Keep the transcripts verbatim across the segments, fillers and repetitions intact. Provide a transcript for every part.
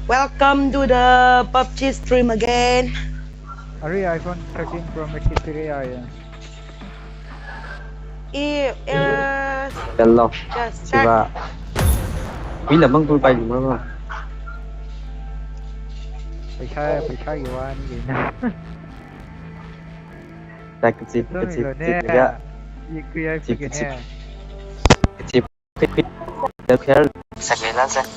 Welcome to the PUBG stream again. Arui iPhone thirteen Pro Max ki three ai. I, uh, Hello. Just start. Siva. Wina bang tu pai lima bang. Paisa, paisa yuan ni. Tak kecil, kecil, kecil juga. Kecil, kecil. Kecil. Quick, quick. Quick, quick. Sakela sa.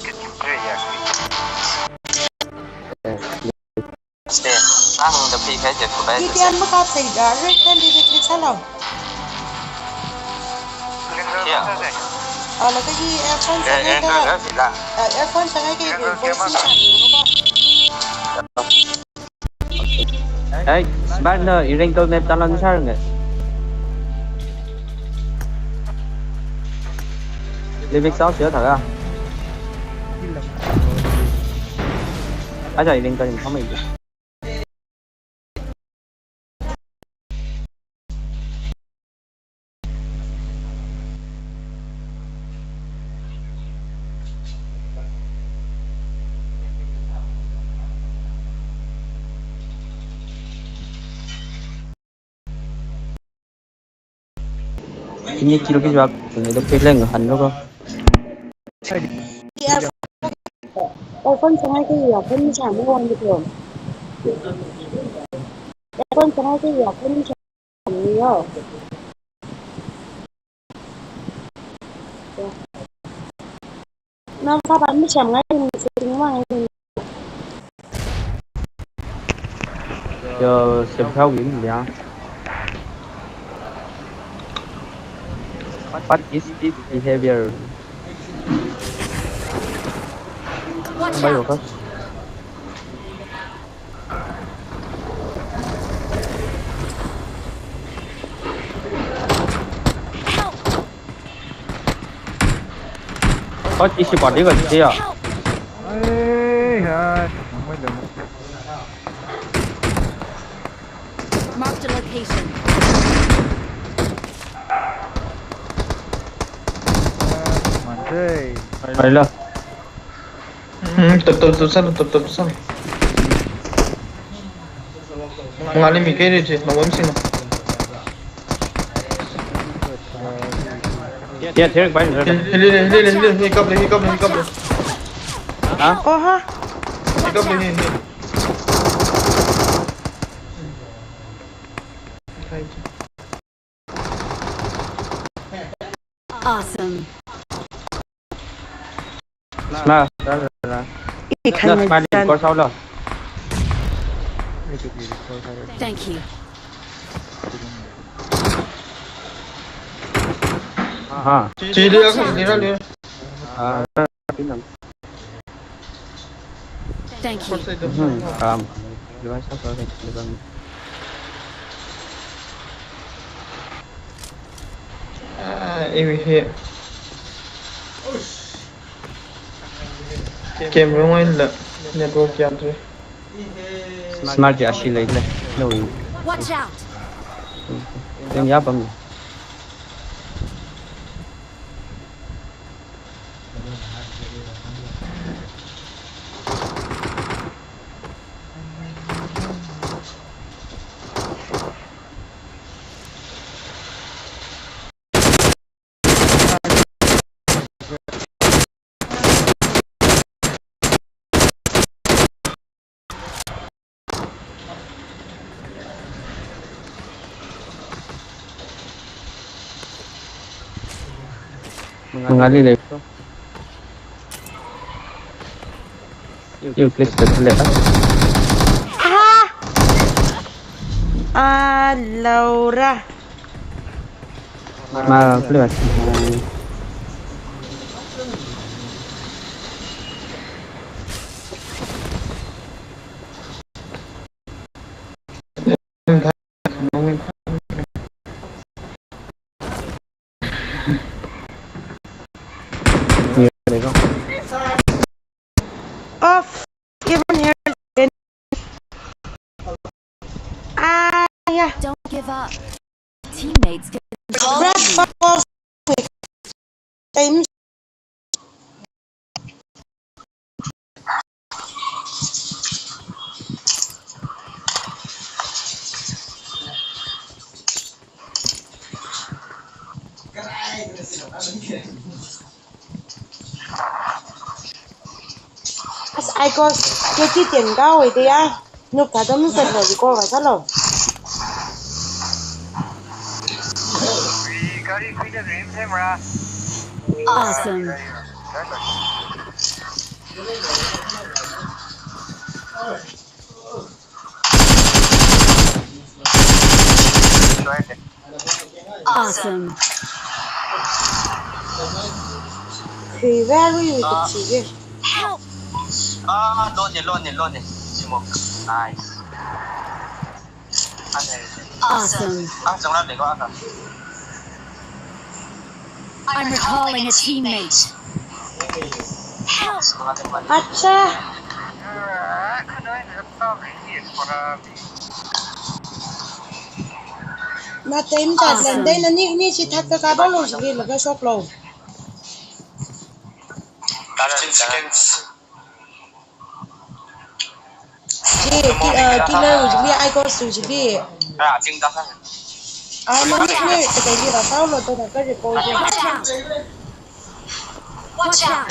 Stay. Ang the free fire jet ko bai. Idian makap sa ida, right hand di klik salam. Yeah. Ala ka hi earphone sa ngai ka. Earphone sa ngai ka, voice ni sa ni ko. Hai, sebenarnya Erangel map talang sar nge. Living South ya thaga. Aja Erangel yang sama itu. Ini kilo kilo aku, ini tu pilih nggak anu kok. Earphone sa ngai ka, earphone sa ngai ka, earphone sa ngai ka, earphone sa ngai ka. Nang sa ban mi sham ngai ni, setting ma ngai ni. Yo, sem kau win ya. What is this behavior? Watch out! Ot, isi party ko siya. Ai, hai. Marked a location. Manjai. Aila. Hmm, tap tap tap san, tap tap san. Ngali mi kere je, na wam sino. Ya, therek bai. Hili, hili, hili, hili, hili, hili, kap le, hili, kap le, hili, kap le. Ha? Oha. Hili, kap le, hili, hili. Awesome. Sma, sma, sma. Ih, khan na, sma, man, record sao lo. Thank you. Ha. Chili, aku, lira, lira. Ah, Thank you. Hmm, um, device apa, device. Ah, ini hi. Game room laga network yangdalei. Smart ya shi lei lei. No. Watch out. Yang ya bang. Mangali lei. You please stop le. Ah! Ah, Laura. Ma, please. Off. Even here. Ah, yeah. Don't give up. Teammates can Press for time. Ai ko, keti ten ka wei de ya. Nuk ka dom nu sa lo ko wa sa lo. Awesome. Awesome. Kri very good. Help. Ah, lone, lone, lone. Smoke. Nice. Awesome. Ah, zangla lego aka. I'm recalling a teammate. Help. Acha. Na time ta lende na ni ni si thak ka ba lo si lo ka shop lo. Fifteen seconds. Ji, ki, uh, killer usually I go to usually. Ah, jing da sa. Ah, no, no, no, kita ji da sa lo to na ka report. Watch out. Watch out.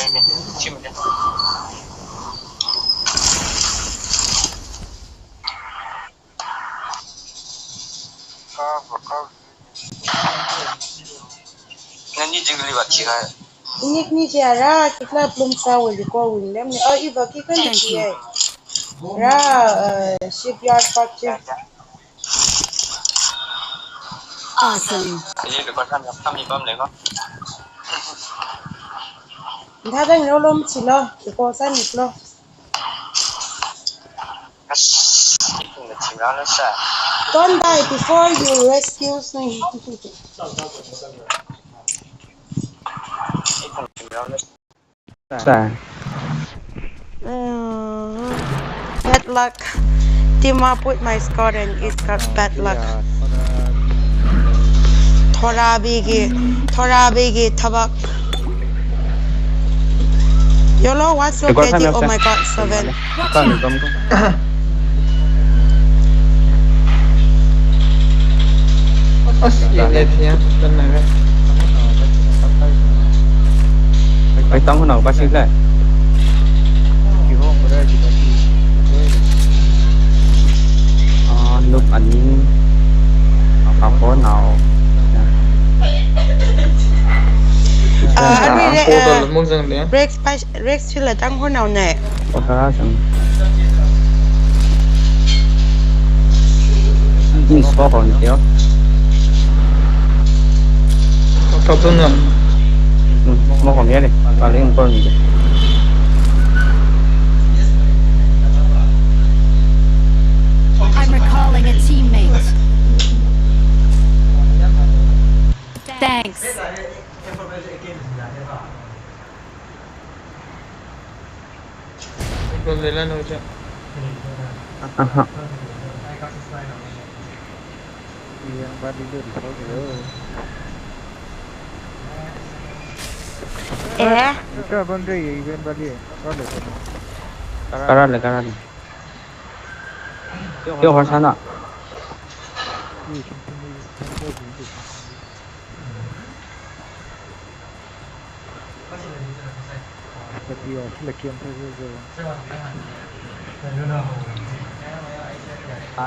Nani jingli wa chi hai. Inik ni jara, kitla plum sa wali ko win lem ni. Oh, iba ki kan chi hai. Ra, uh, shipyard park chi. Awesome. Aji ko kan ya kami bam lego. Nda dang lo lom chi lo, ko sa ni lo. Don't die before you rescue me. Sa. Uh, bad luck. Team up with my squad and it's got bad luck. Thora bigi, thora bigi thabak. Yolo, what's your Record KD? Time. Oh my God, seven. Time, time, time. As, ye net ya, tan na ga. Ai, tang hona ba sing lai. Ah, look ani. Apa ko now? Ah, ah, are we, ah, ah, Rex pa Rex chila tang hona ne. Kotha sang. Ni smoke on kyo. Kotha tu nam. Hmm, smoke on ya le. Paling important. I'm recalling a teammate. Thanks. Aha. Eh? Karale, karale. Yo, Harsana.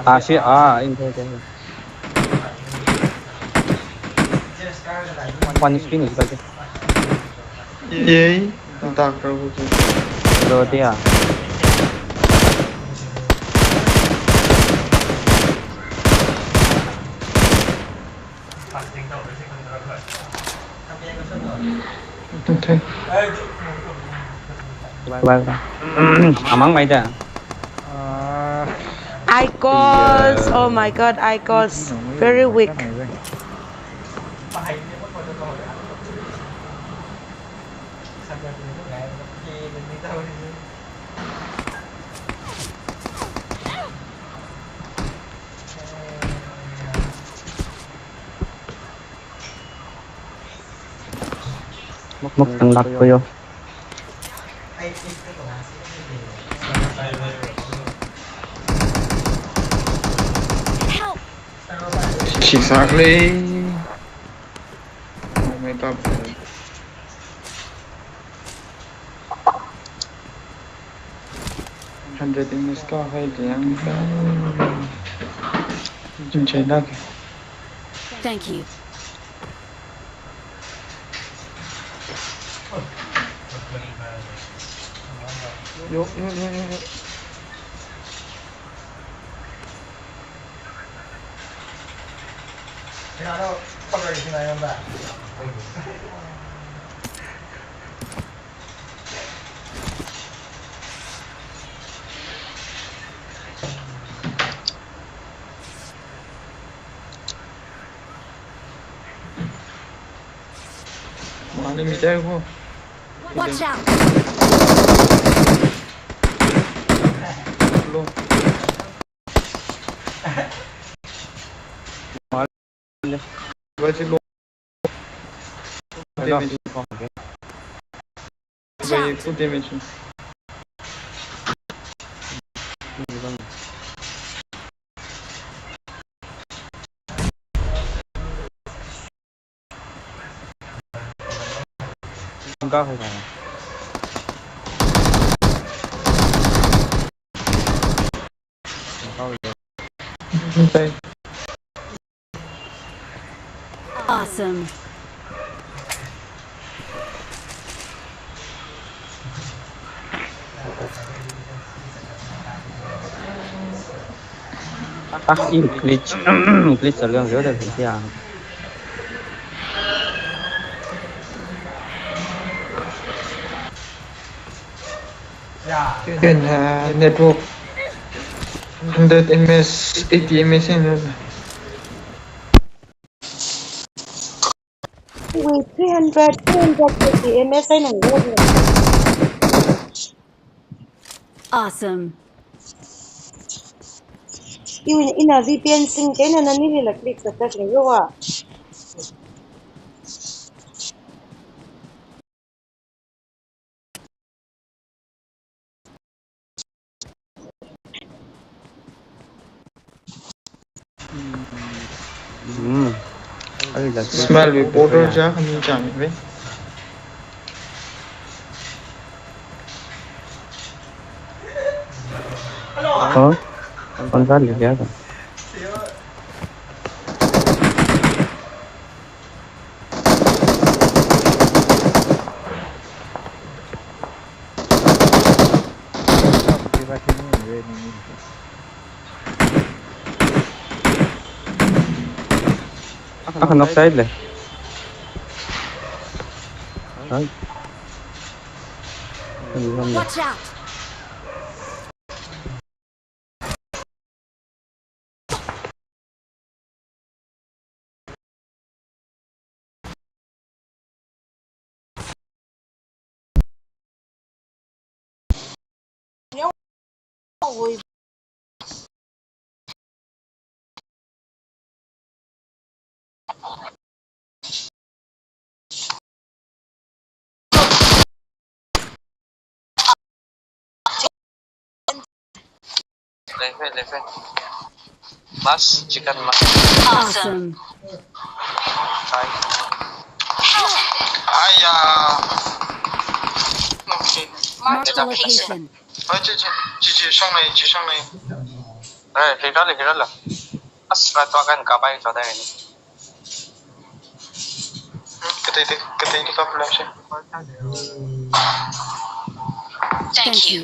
Ah, si, ah, in, in, in. One screen is better. Yay, dark purple too. Hello, dear. Okay. Well, amang mai da. Uh, Icons, yeah. Oh my God, Icons, very weak. Muk, muk tang lak ko yo. Help! Exactly. Oh my God. Hundred M S ka hai jang ka. Jin chai na ke. Thank you. Yo, yo, yo, yo, yo. Mane mi jai ko. Watch out! Lo. Mane. Wajib lo. Hello. Damage. Watch out! Full damage. Awesome. Ah, ina glitch, glitch sāleng zero da ya. Then, uh, network hundred M S, eighty M S in. Wait, three hundred, three hundred fifty M S I nang. Awesome. Iwui ina V P N sing kena nani lila click sāda sing yo wa. Hmm. Smile with border ja kami jang ve. Huh? कौन सा ले गया था? Akha knock side le. Hai. Watch out! Left, left. Mas, chicken mas. Awesome. Hai. Aya. Okay. Mark the location. Ai, chi, chi, chi, chi, shang lei, chi, shang lei. Ai, hira le, hira le. As, ra tua kan ka bai tua dai ni. Katei, katei, katei ni kapla shi. Thank you.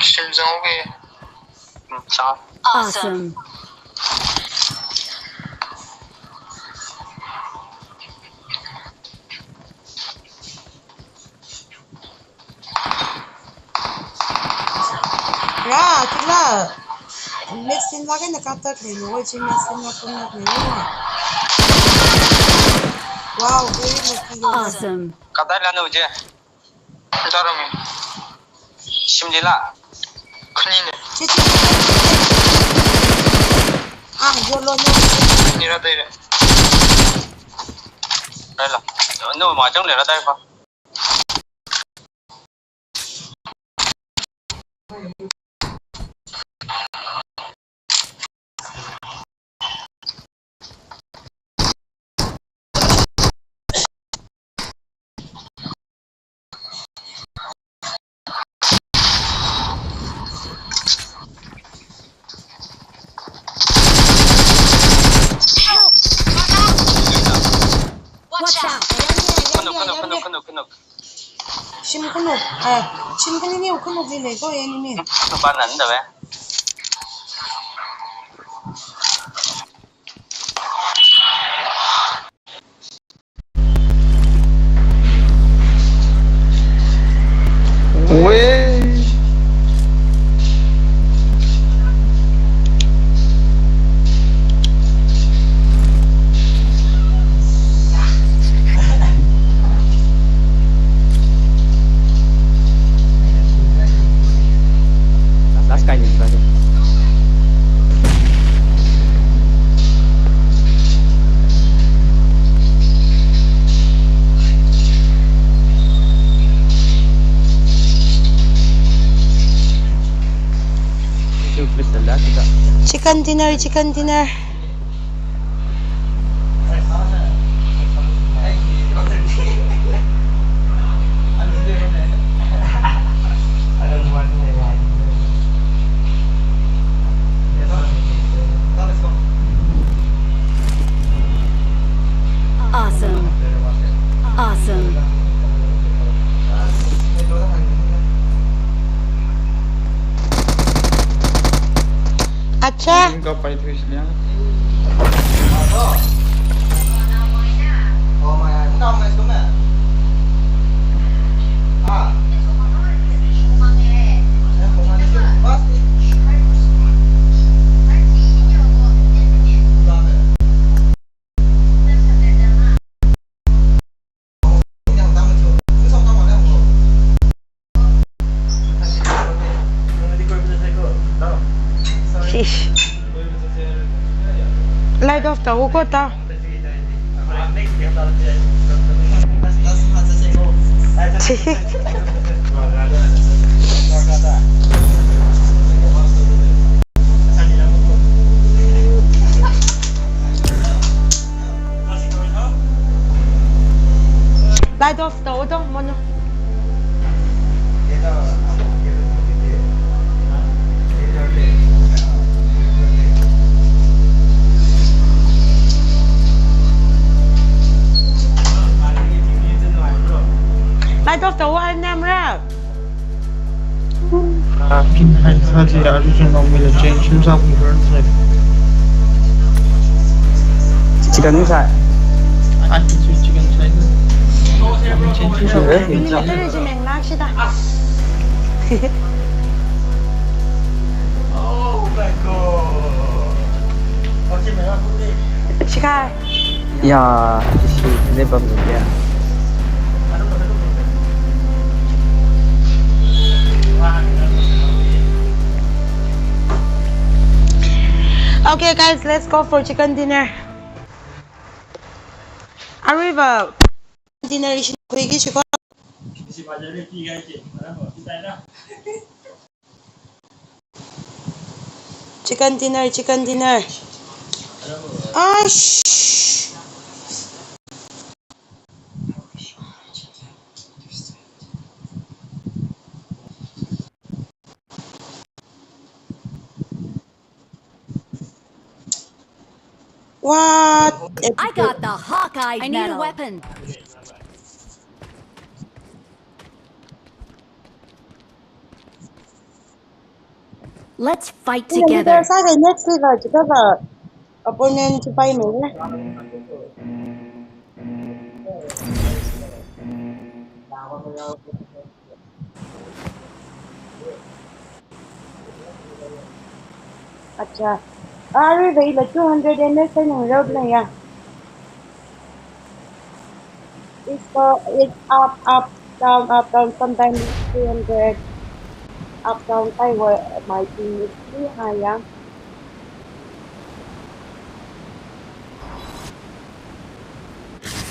Shim zang okay. Sa. Awesome. Ra, kila. Next in lagi na katak le, no, chi next in na pun na le, no. Wow, very lucky. Awesome. Katai la no je. Tarami. Shimli la. Khani ne. Chi, chi. Ah, yo lo no. Ni ra dai re. Dai la. No, ma jang le ra dai pa. Shim khanuk, ah, shim khanini khanukli lei ko enemy. Tupa nanda ve. Wei. Last guy is right there. Chicken dinner, chicken dinner. Awesome. Awesome. Acha. Shish. Light off tau ko ta. Light off tau to, mono. Light off tau, hai nem ra. Ah, pin hai sa ji, ah, region of change himself. Chicken sa. Ah, chicken sa. Change himself. Military ji meng lak shida. Oh my God. Shikai. Ya, isi ne pam ya. Okay, guys, let's go for chicken dinner. Arrival. Dinner ishi khuiki shiko. Chicken dinner, chicken dinner. Ash. What? I got the Hawkeye medal. I need a weapon. Let's fight together. Sāda next level chikava opponent chipai me. Acha. Arui veila two hundred M S hai nung road na ya. It's, uh, it's up, up, down, up, down. Sometimes it's three hundred. Up, down, tai wa, my team is too high, yeah.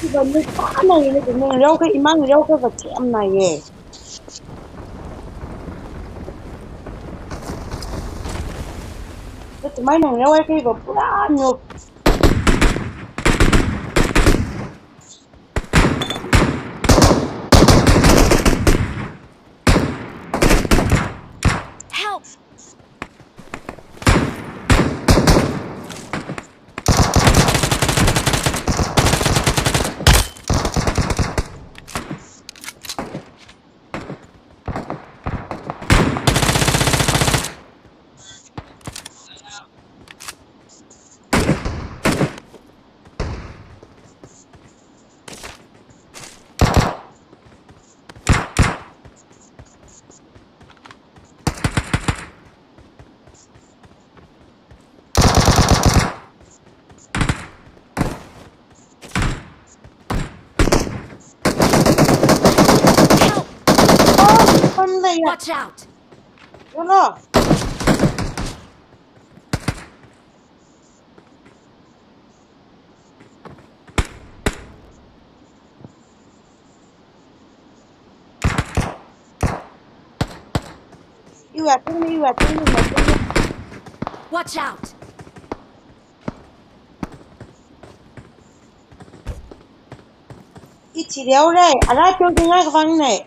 Iva nui pa na ye, nui pa nung rau ka imang rau ka va chem na ye. Nui pa mai nung rau ka iva pura nui. Help! Watch out! Yolo. Iwa tungni, iwa tungni, iwa tungni. Watch out! Ichi leo re, ara pyo dinga kavang ne.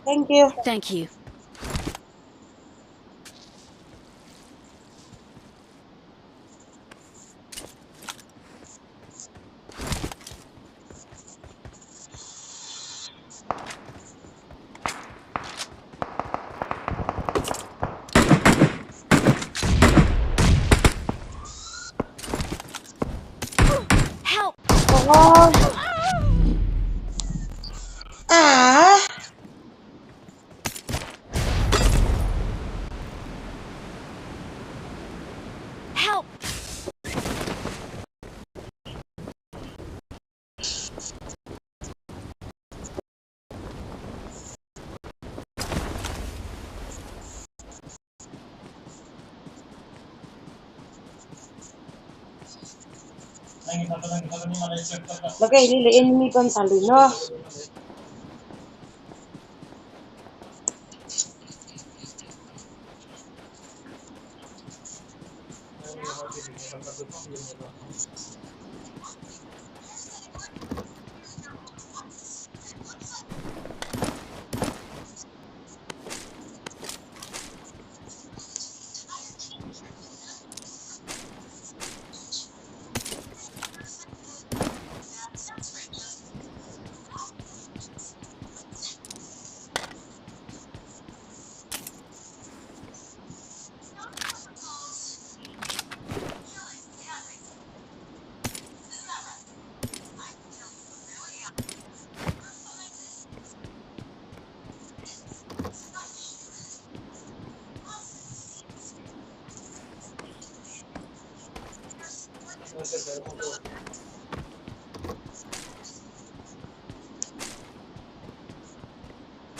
Thank you. Thank you. Help! Oh. Ah. Help! Laga ili le enemy pam salu no.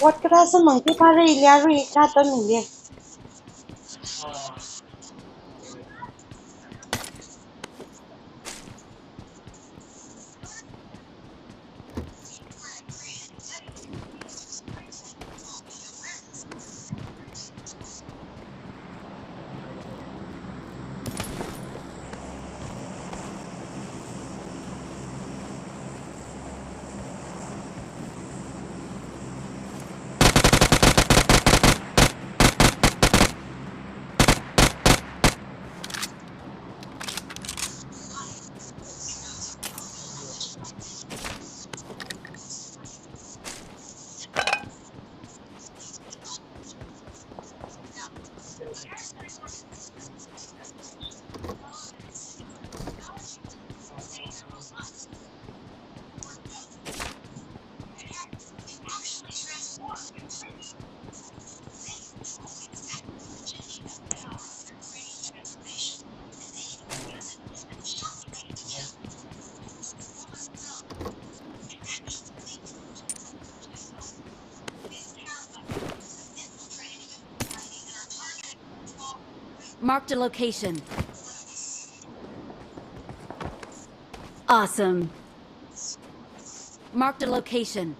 Ot kara samang ti pare ilia rui kara ton mingye. Marked a location. Awesome. Marked a location.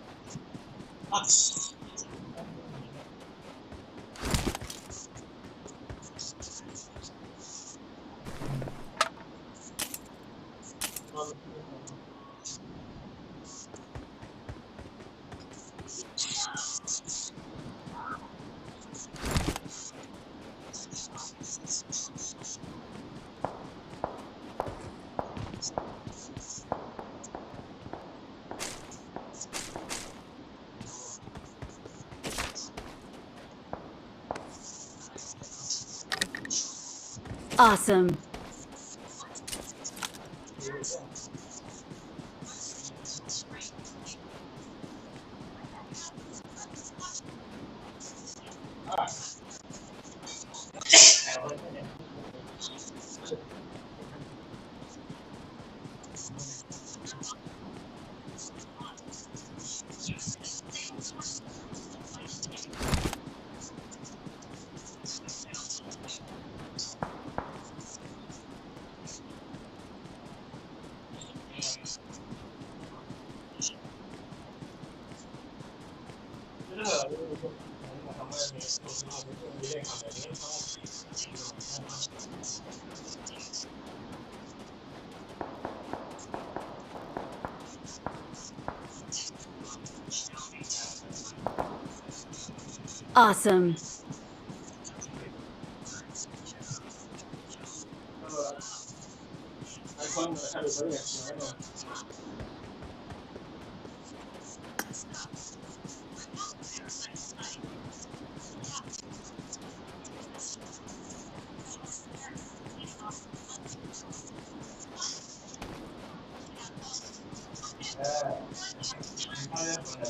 Awesome. Awesome.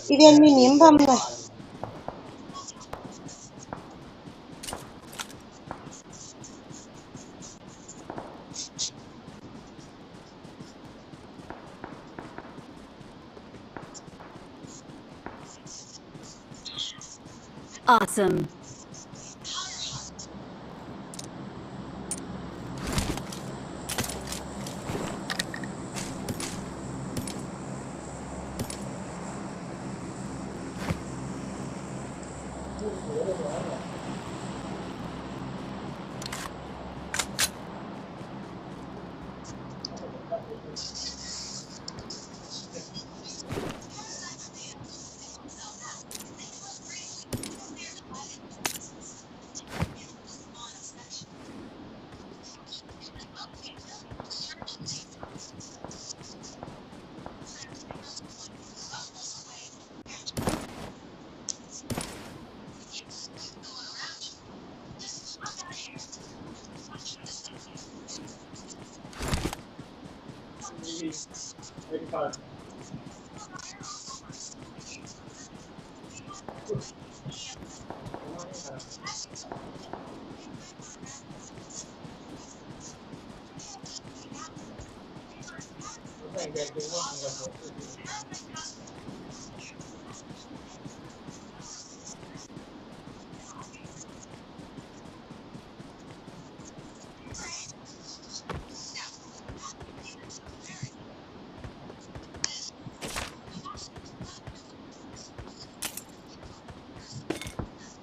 Iren mi nim pamna. Awesome.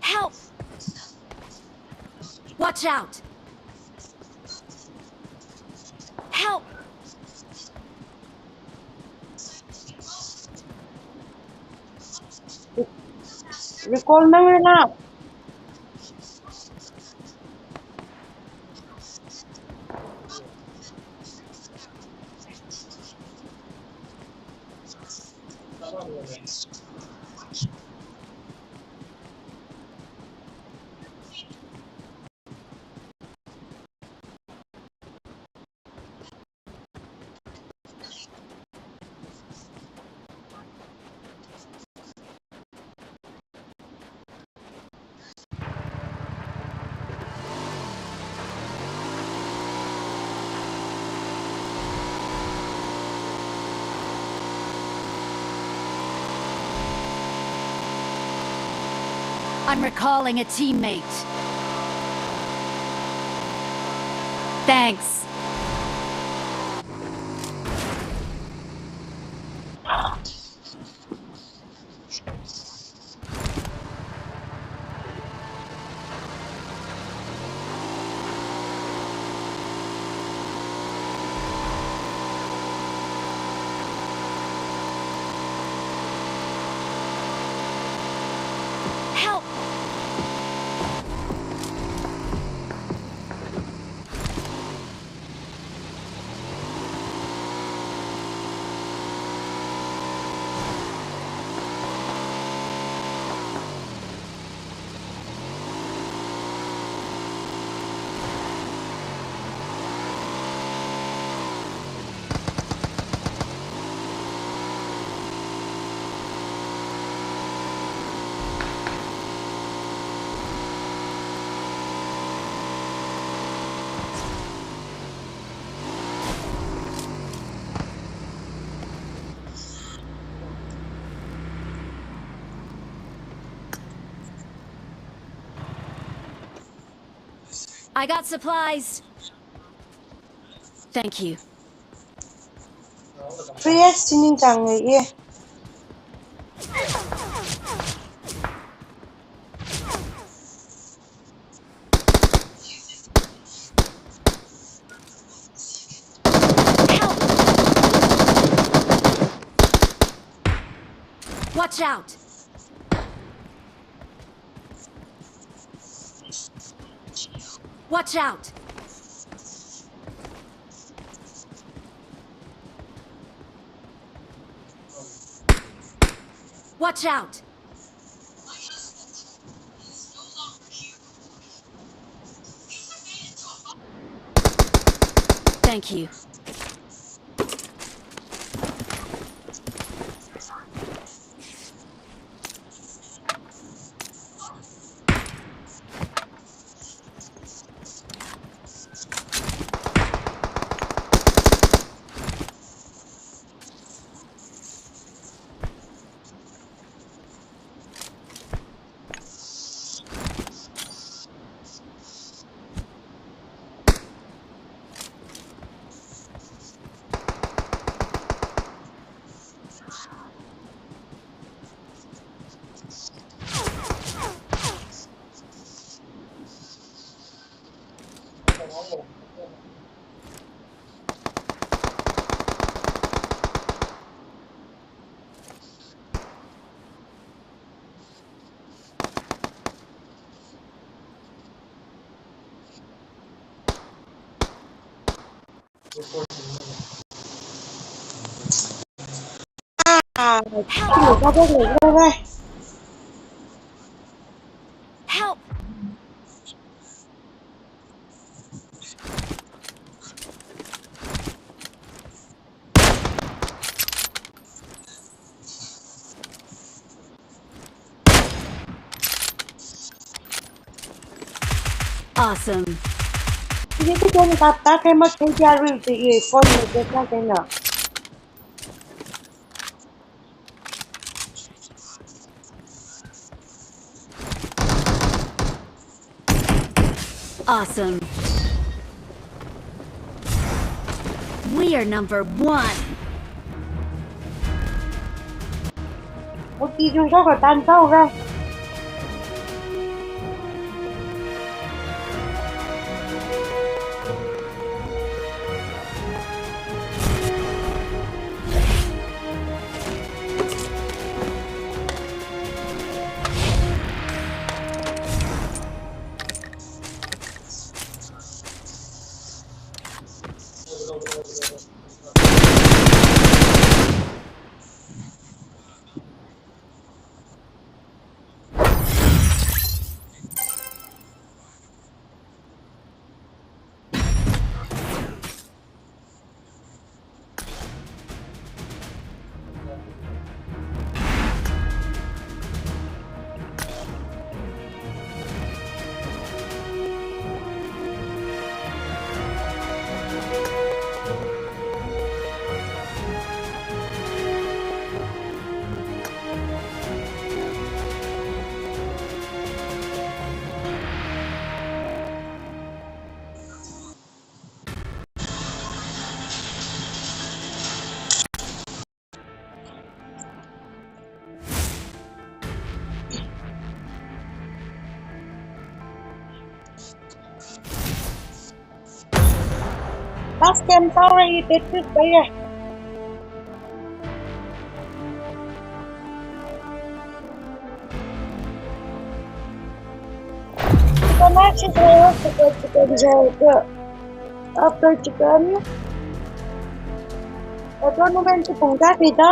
Help! Watch out! Help! Recall mang la. I'm recalling a teammate. Thanks. Help! I got supplies. Thank you. Three X chi ningchānga ye. Help! Watch out! Watch out! Watch out! Thank you. Ah, help! Help! Awesome. Ini tu jangan kata kema kerja ri tu ye phone ni kerja kena. Awesome. We are number one. Mutijun kau katan kau ka. Last game, sorry, it took there. After chicken, a tournament chi pung kayākha thāda?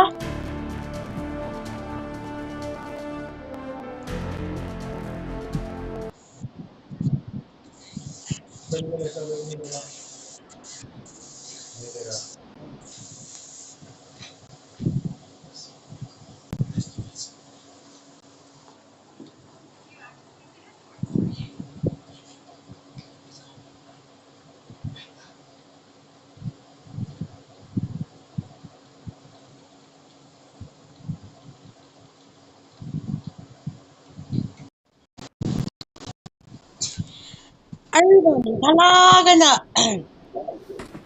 Ai, bang, kala kana.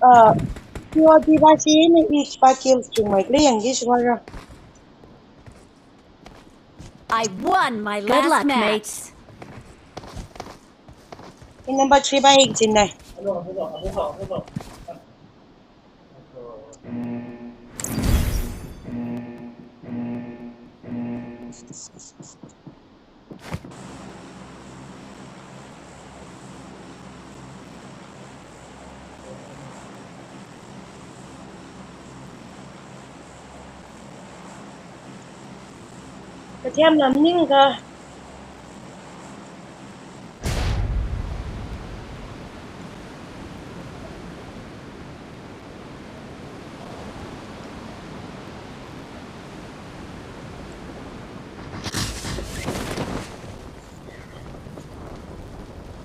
Uh, P O D ba si ni each ba kills chung mai kle yang ji suara. I won my last match. Good luck, mates. In number three ba ik jin nai. Kathiam lam ning ka.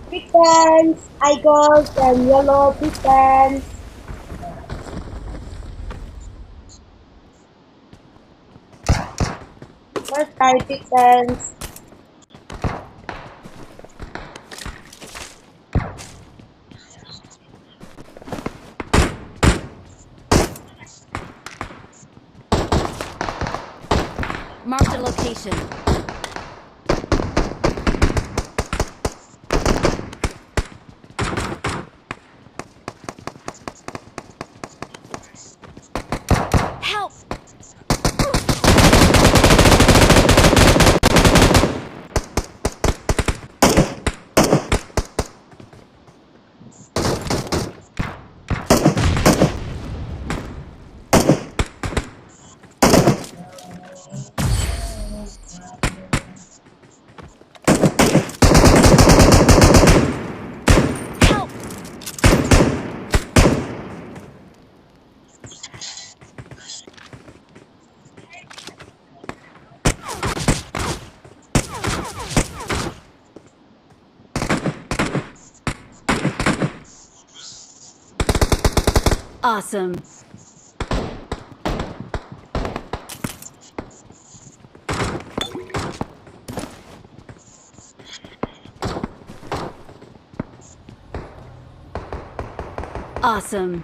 Big fans, I gold and yellow big fans. First time big fans. Marked a location. Help! Help! Awesome. Awesome.